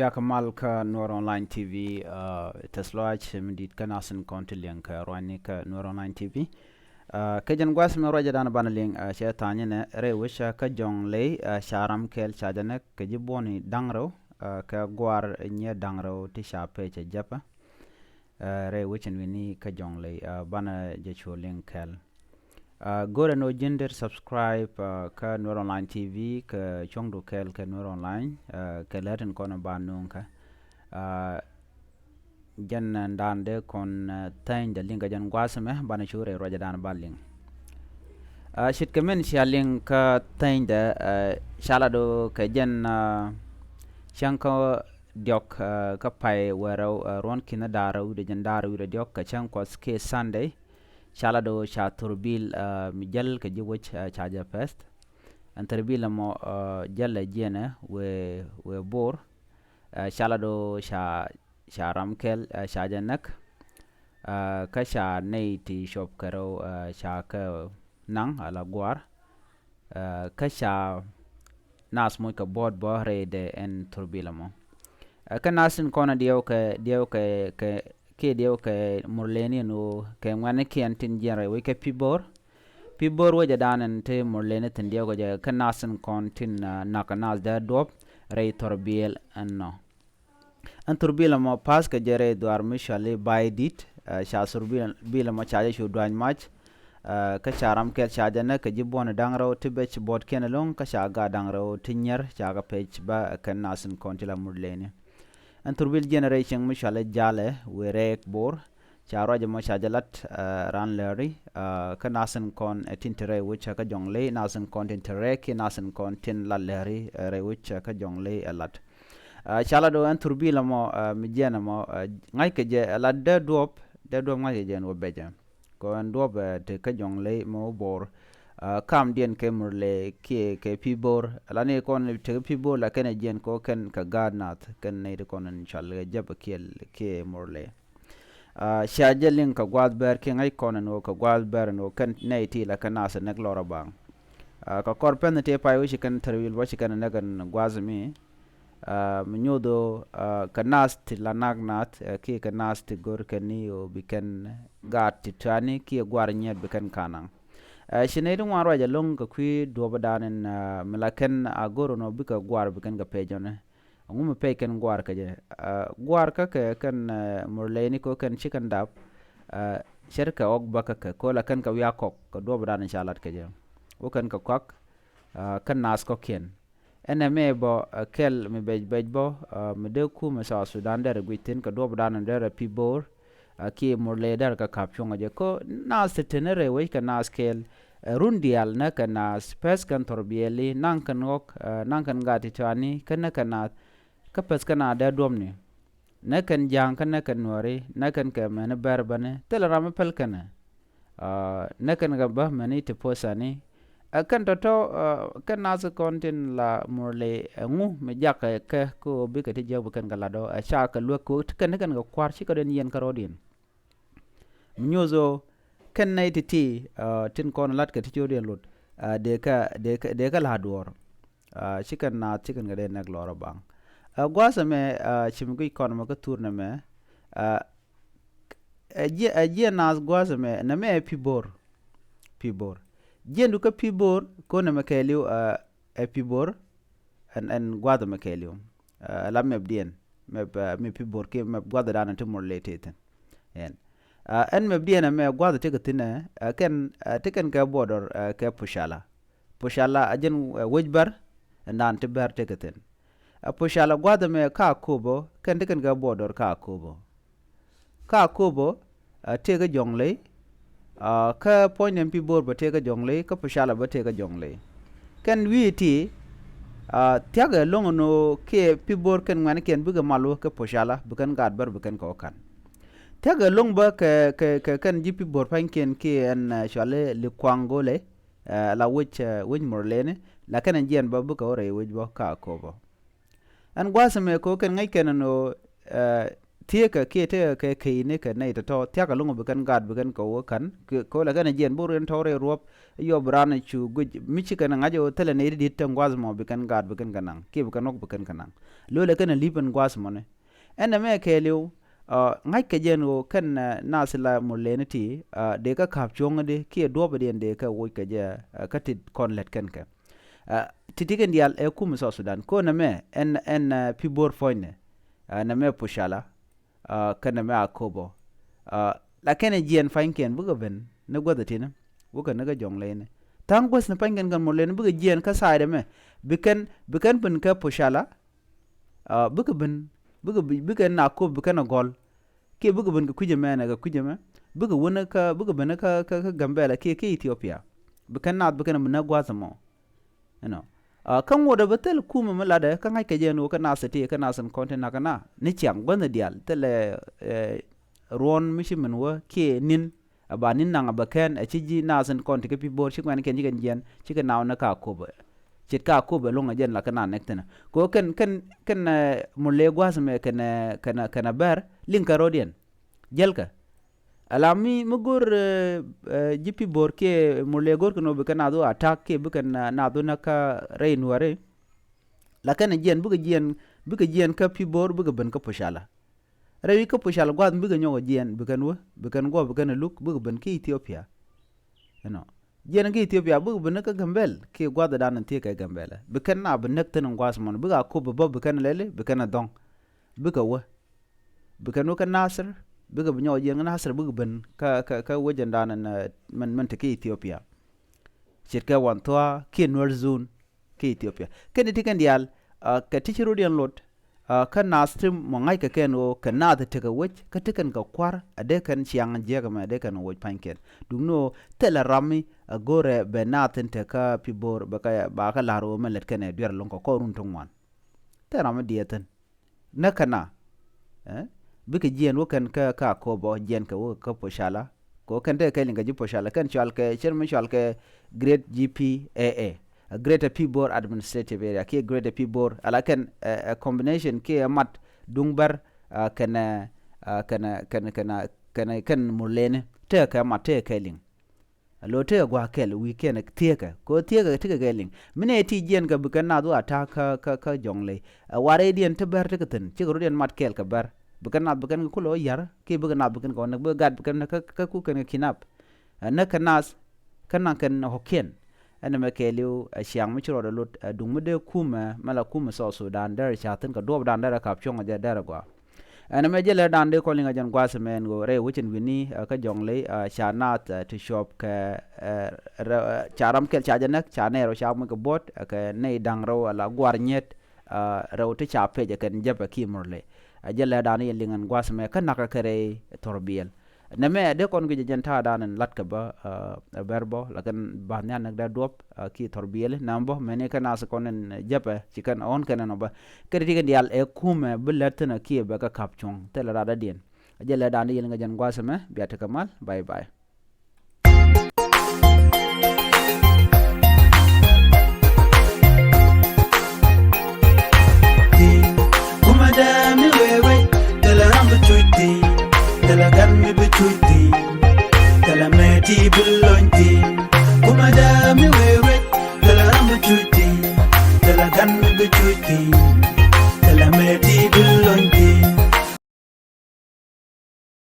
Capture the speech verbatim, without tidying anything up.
Yak mal kä Nuer Online T V, tɛth lɔaac mi di̱i̱t kä nasin kɔn ti liŋ kɛ ruacni kä Nuer Online T V. Kɛ jɛn gua̱th mi ruacɛ dan banɛ liŋ cɛ tha̱a̱nyɛ nɛ rɛy wec kä Jɔŋley, ca ram kɛl ca jɛ nɛ kɛ ji̱ buɔ̱ni da̱ŋ rɛw kɛ gua̱a̱r nyiɛ da̱ŋ rɛw ti ca pecɛ jɛpä. Rɛy wec in wi̱ni kä Jɔŋley, banɛ jɛ cu liŋ kɛl. Go̱rɛ ni ɣöö ji̱n deri subscribe kä Nuer Online T V kɛ cuɔ̱ŋdu kɛl kɛ Nuer Online, kɛ lät in kɔn ba nuŋ kä. Jɛn ɛn dan dee kɔn thäny dɛ liŋ kɛ jɛn gua̱a̱th ɛmɛ banɛ cu rɛy ruacɛ dan ba liŋ. Ce̱tkɛ min cia liŋ kä thäny dɛ, ca lat ɣöö kɛ jɛn cäŋ kä diɔ̱k kä pay wee rɛw, ruɔ̱n ki̱n da̱ŋ rɛw wi̱cdɛ jiɛn da̱ŋ rɛw wi̱cdɛ diɔ̱k kɛ cäŋ Kuɔth kiɛ Sunday. Ca lat ɣöö ca thurbil mi jäl kɛ ji̱ wec ca jɛ pɛth. Ɛn thurbil ɛmɔ jäl ɛ jiɛnɛ wëë wëë Bor. Ca lat ɣöö ca ca ram kɛl ca jɛ näk. Kä ca nɛy ti cuɔp kɛ rɛw ca kɛ naŋ ala gua̱a̱r. Kä ca nath moc kɛ buɔ̱ɔ̱t bä rɛydɛ ɛn thurbil ɛmɔ. Kä nath tin kɔn diɛw kɛ diɛw kɛ kɛ kiɛ diɛw kɛ Murleni ɛn ɣöö kɛ ŋuɛ̈tnikiɛn tin jiɛn rɛy wec kɛ Pibor. Pibor wecɛ dan ɛn ti Murleni thi̱n diɛw kɛ jɛ kä nath tin kɔn tin nakä nath dee duɔ̱p rɛy thurbil ɛnɔ. Ɛn thurbil ɛmɔ pa̱th kɛ jɛ rɛy dhuaar mi cɔali Baydit. Ca thurbil ɛmɔ ca jɛ cu duany mac. Kä ca ram kɛl ca jɛ näk kɛ ji̱ buɔ̱ni da̱ŋ rɛw ti bec buɔ̱tkiɛn ɛlɔ̱ŋ kä ca gaat da̱ŋ rɛw ti nyier ca kɛ pec bä kɛn nath tin kɔn ti la Murleni. Ɛn thurbil jiɛn rɛy cieŋ mi cɔali Jalɛ wëë rɛɛk Bor. Ca ruac ɛmɔ ca jɛ lat ran Lɛri. Kä nath tin kɔn ɛ tin te rɛy wec kä Jɔŋley, nath tin kɔn tin te rɛɛk kiɛ nath tin kɔn tin la Lɛri rɛy wec kä Jɔŋley ɛ lat. Ca lat ɣöö ɛn thurbil ɛmɔ mi jiɛn ɛmɔ ŋa̱ckɛ jɛ ɛ lat dee duɔ̱ɔ̱p, dee duɔ̱ɔ̱p ŋa̱ckɛ jɛ ɛn ɣöö becɛ. Kɛ ɣöö ɛn duɔ̱ɔ̱p te kä Jɔŋley mɛ wä Bor. Kamdiɛn kɛ Murley kiɛ kɛ Pibor. Ɛ lat ni kɔn te kä Pibor la kɛn ɛ jiɛn kɛ ɣöö kɛn kɛ gaat nath kɛn nɛy ti kɔn ɛn cɔal kɛ jäpɛ kiɛ kiɛ Murley. Cia jɛ liŋ kɛ gua̱a̱th bɛr kiɛ ŋäc kɔn ɛn ɣöö kɛ gua̱a̱th bɛr ɛn ɣöö kɛn nɛy ti la kɛ nath ɛ näk lɔr ɛ baŋ. Kä kɔr pɛn ti pay wec ci kɛn thurbil bä ci kɛn ɛ näk ɛn gua̱a̱th mi. Mi nyoth ɣöö kɛ nath ti la nak nath kiɛ kɛ nath ti go̱r kɛn ni ɣöö bi kɛn gaat ti tuani kiɛ gua̱a̱r nyiɛt bi kɛn kanaŋ. Ci nɛy ti ŋuan ruac ɛlɔ̱ŋ kɛ kui̱ duɔ̱ɔ̱pädan ɛn mi la kɛn a go̱r ɛn ɣöö bikɛ gua̱a̱r bi kɛn kɛ pec ɔni. Ɛŋu mi pec kɛn gua̱a̱r kä jɛ? Gua̱a̱r kä kɛ kɛn Murleni kɛ ɣöö kɛn ci kɛn dap. Ce̱tkɛ ɣɔk bä kä kɛ kɛ ɣöö la kɛn kɛ wiak kɔk kɛ duɔ̱ɔ̱pädan ca lat kɛ jɛ. Wä kɛn kɛ kɔak kä nath kɔ̱kiɛn. Ɛn ɛmɛ bä kɛl mi bec bec bä mi dee kumɛ South Sudan derɛ guic thi̱n kɛ duɔ̱ɔ̱pädan derɛ Pibor. Kiɛ Murley derɛ kɛ ka̱p cuɔ̱ŋ jɛ kä nath ti te ni rɛy wec kɛ nath kɛl. Run diaal näk kɛ nath pɛth kɛn thurbiɛli naŋ kɛn ɣɔk naŋ kɛn gaat ti tuani kä näk kɛ nath. Kä pɛth kɛn a dee duɔ̱pni. Näk kɛn ja̱a̱ŋ kä näk kɛn nuääri näk kɛn kɛ mɛni bɛr bäni thilɛ ram mi päl kɛnɛ. Näk kɛn kɛ bä mɛni ti puɔ̱thani. Ɛ kɛn tɔ̱tɔ̱ kɛn nath kɔn tin la Murley ɛŋu mi jakɛ kɛ kä ɣöö bikɛ ti jiäk bi kɛn kɛ lat ɔ ɛ ca kɛ luäk kɛ ɣöö ti kɛn ti kɛn kɛ kua̱r cikɛ den yiɛn kärɔ̱diɛn. Mi nyoth ɣöö kɛn nɛy ti̱ti̱ tin kɔn la̱tkɛ ti cio̱diɛn lot. Dee kä dee kä la̱a̱ duɔ̱ɔ̱r. Ci kɛn naath ci kɛn kɛ dee nɛk lɔr ɛ baŋ. Gua̱a̱th ɛmɛ ci mi guic kɔn ɛmɛ kä thur nɛmɛ. Ɛ jiɛ ɛ jiɛ naath gua̱a̱th ɛmɛ nɛmɛ ɛ Pibor. Pibor jiɛndu kä Pibor ko̱n ɛmɛ kɛɛliw. Ɛ Pibor ɛn ɛn gua̱a̱th ɛmɛ kɛɛliw. Ɛ la mɛpdiɛn mɛp mi Pibor kiɛ mɛp gua̱a̱th ɛdan ɛ ti Murley tëë thi̱n. Ɛn ɛn mɛpdiɛn ɛmɛ gua̱a̱th ɛ tekɛ thi̱n ɛ kɛn ɛ ti kɛn kɛ buɔdɔr ɛ kɛ Pucala. Pucala a jɛn wec bär ɛn dan ti bär tekɛ thi̱n. Ɛ Pucala gua̱a̱th ɛmɛ ka Akobo kɛn ti kɛn kɛ buɔdɔr ka Akobo. Ka Akobo ɛ tëëkä Jɔŋley. Kä puɔ̱ny nɛm Pibor bä tëëkä Jɔŋley kä Pucala bä tëëkä Jɔŋley. Kɛn wi̱i̱ ti thia̱kɛ lo̱ŋ ɛn ɣöö kiɛ Pibor kɛn ŋuɛ̈nikiɛn bikɛ mal wä kɛ Pucala bi kɛn gaat bär bi kɛn kɛ wä ka̱n. Thia̱kɛ lo̱ŋ bä kɛ kɛ kɛ kɛn ji̱ Pibor pa̱nykiɛn kiɛ ɛn cuali Likuaŋ Golɛ. Ɛ la wec wec Murleni la kɛn ɛn jiɛn bä bikɛ wä rɛy wec bä ka Akobo. Ɛn gua̱a̱th ɛmɛ kɛ ɣöö kɛn ŋäc kɛn ɛn ɣöö ɛ thieekä kiɛ tekɛ kɛ keyni kɛ nɛy tɔ̱tɔ̱, thia̱k ɛlɔ̱ŋ bi kɛn gaat bi kɛn kɛ wä ka̱n. Kɛ ɣöö la kɛn ɛ jiɛn bi wä ruɛn tɔ̱ rɛy ruɔ̱p, yɔp raan cu guic mi ci kɛn ŋa̱c ɣöö thilɛ nɛy ti di̱t tin gua̱a̱th ɛmɔ bi kɛn gaat bi kɛn kɛ naŋ kiɛ bi kɛn ɣɔ̱k bi kɛn kɛ naŋ. Lo̱lɛ kɛn ɛ li̱p ɛn gua̱a̱th ɛmɔni. Ɛn ɛmɛ kɛɛliw, ŋa̱ckɛ jɛn ɣöö kɛn naath la murleni ti, dee kä ka̱p cuɔ̱ŋädi kiɛ duɔ̱ɔ̱pädiɛn dee kɛ woc kɛ jɛ, kä tit kɔn lät kɛn kɛ. Ti̱ti̱ kɛn diaal ɛ kum South Sudan. Kɛ ɣöö nɛmɛ ɛn, ɛn Pibor puɔ̱nynɛ, nɛmɛ Pucala, kɛn nɛmɛ Akobo. La kɛn ɛ jiɛn pa̱nykiɛn bikɛ ben ni guäth ɛ ti̱ni, bikɛ ni kä Jɔŋlɛyni. Tha̱a̱ŋ guäth ni pa̱nykiɛn kɛn murleni bikɛ jiɛn kä side ɛmɛ. Bi kɛn, bi kɛn ben kä Pucala, bikɛ ben, bikɛ, bikɛ Akobo, bi kɛn ɛ gɔl. Kiɛ bikɛ ben kɛ kui̱c ɛmɛ nɛ kɛ kui̱c ɛmɛ. Bikɛ wä ni kä, bikɛ ben kä, kä, kä Gambɛla kiɛ, kiɛ Ethiopia. Bi kɛn naath bi kɛn ben ni gua̱a̱th ɛmɔ. Inɔ. Kä ŋuɔ̱t ɛ bä thil kumɛ mi latdɛ kä ŋa̱ckɛ jɛ ɛn ɣöö kä naath ɛ ti, kä naath in kɔn ti nak kɛ na ni ciaŋ guänh diaal thilɛ ruɔ̱n mi ci min wä kiɛ ni̱n. Ɛ ba ni̱n naŋ ɛ bä kɛn ɛ ci ji̱ naath in kɔn ti kä Pibor ci ŋuɛ̈nikiɛn ci kɛn jiɛn ci kɛ naaw ni kä Akobo. Ce̱tkɛ Akobo ɛlɔ̱ŋ ɛ jɛn la kɛ na nɛk thi̱n. Kɛ ɣöö kɛn, kɛn, kɛn murle gua̱a̱th ɛmɛ kɛn, kɛn, kɛn bɛr liŋ kɛ ro̱diɛn. Jälkɛ. Ala mi, mi go̱r ji̱ Pibor kiɛ murle go̱r kɛn ɣöö bi kɛn naath wä attack kiɛ bi kɛn naath wä näk kä rɛy Nuääri. La kɛn jiɛn, bikɛ jiɛn, bikɛ jiɛn kä Pibor, bikɛ ben kä Pucala. Rɛy kä Pucala gua̱a̱th mi bikɛ nyɔk jiɛn, bi kɛn wä, bi kɛn guɔ, bi kɛn luk, bikɛ ben kä Ethiopia. Inɔ. Jiɛn kä Ethiopia, bikɛ ben kä Gambɛl, kiɛ gua̱a̱th dan in thieekä Gambɛl. Bi kɛn naath bi näk thi̱n in gua̱a̱th mɔn, bikɛ Akobo bä, bi kɛn lɛli, bi kɛn dhɔ̱ŋ. Bikɛ wä. Bi kɛn wä kä Nasir, bikɛ bi nyɔk jiɛn kä Nasir, bikɛ ben kä, kä, kä wecdan ɛn, min, min te kä Ethiopia. Ce̱tkɛ Wanthua kiɛ Nuer zone kä Ethiopia. Kɛn ti kɛn diaal, kɛ ti ci ro̱diɛn lot, kä naath ti mɔ ŋa̱ckɛ kɛn ɣöö kɛ naath tekɛ wec, kä ti kɛn kɛ kua̱r, a dee kɛn ciaŋ jiäk ɛmɛ, a dee kɛn woc pa̱nykiɛn. Duŋni ɣöö thilɛ ram mi a go̱rɛ bɛ naath tin te kä Pibor, bɛ kɛ, ba kɛ la̱r ɣöö mɛ lät kɛn ɛ duer ɛlɔ̱ŋ kɛ kɔr run ti ŋuan. Thilɛ ram mi diɛɛth thi̱n. Näk kɛ na, bikɛ jiɛn wä kɛn kä, kä Akobo, jiɛn kɛ wä kä Pucala. Kɛ ɣöö kɛn tekɛ kɛ liŋ kɛ ji̱ Pucala, kɛn cɔal kɛ, cɛr mi cɔal kɛ Great G P A A, Greater Pibor Administrative Area kiɛ Greater Pibor, ala kɛn ɛ, ɛ combination kiɛ ɛ mat duŋ bär, kɛn, kɛn, kɛn, kɛn, kɛn, kɛn murleni tekɛ kɛ mat tekɛ kɛ liŋ. Alo tekɛ gua̱a̱th kɛl wi̱i̱ kiɛn thieekä. Kɛ ɣöö thieekä tekɛ kɛ liŋ. Mi nɛ ti jiɛn kɛ bi kɛn naath wä attack kä, kä, kä Jɔŋlɛy. Ɛ warɛydiɛn ti bär tekɛ thi̱n. Cikɛ ro̱diɛn mat kɛɛl kɛ bär. Bi kɛn naath bi kɛn kɛ kulɛ wä ya̱r. Kiɛ bikɛ naath bi kɛn kɛ wä näk, bikɛ gat bi kɛn näk kä, kä ku kɛn kɛ kidnap. Ɛ näk kɛ naath. Kä naŋ kɛn ɣɔ̱kiɛn. Ɛn ɛmɛ kɛɛliw ɛ ciaŋ mi ci rɔɔdɛ lot ɛ duŋ mi dee kumɛ, mɛ la kumɛ South Sudan derɛ ca̱r thi̱n kɛ duɔ̱ɔ̱pdan derɛ ka̱p cuɔ̱ŋ ɛ jɛ derɛ gɔaa. Ɛn ɛmɛ jɛ lɛr dan dee kɔn liŋ a jɛn gua̱a̱th ɛmɛ ɛn ɣöö rɛy wecin wi̱ni kä Jɔŋlɛy ca naath ti cuɔp kɛ, ca ram kɛl ca jɛ näk, ca nɛy rɛw ca moc kɛ buɔ̱t kɛ nɛy da̱ŋ rɛw ala gua̱r nyet rɛw ti ca pec ɛ kɛn jäpɛ kiɛ murle. Ɛ jɛ lɛr dan yɛ liŋ ɛn gua̱a̱th ɛmɛ kä nakä kɛ rɛy thɔrbiɛl. Nɛmɛ dee kɔn guic ɛ jɛn ta̱a̱ dan ɛn la̱t kɛ bä ɛ bɛr bä la kɛn ba̱a̱th nhial näk dee duɔ̱p kiɛ thɔrbiɛli nɛmɛ bä mɛni kɛn naath kɔn ɛn jäpɛ ci kɛn ɣɔ̱n kɛn ɛn ɔ bä. Kɛ ti ti kɛn diaal ɛ kumɛ bi lät thi̱n ɛ kiɛ bɛ kɛ ka̱p cuɔ̱ŋ thilɛ radädiɛn. Ɛ jɛ lɛr dan di yɛl ŋäc jɛn gua̱a̱th ɛmɛ bia tekɛ mal. Bye bye. Kumɛ dee mi wee wee thilɛ ram bi cuc thi̱n, thilɛ gan mi bi cuc thi̱n, thilɛ mɛ ti bi lony thi̱n. Kumɛ dee mi wee wee thilɛ ram bi cuc thi̱n, thilɛ gan mi bi cuc thi̱n.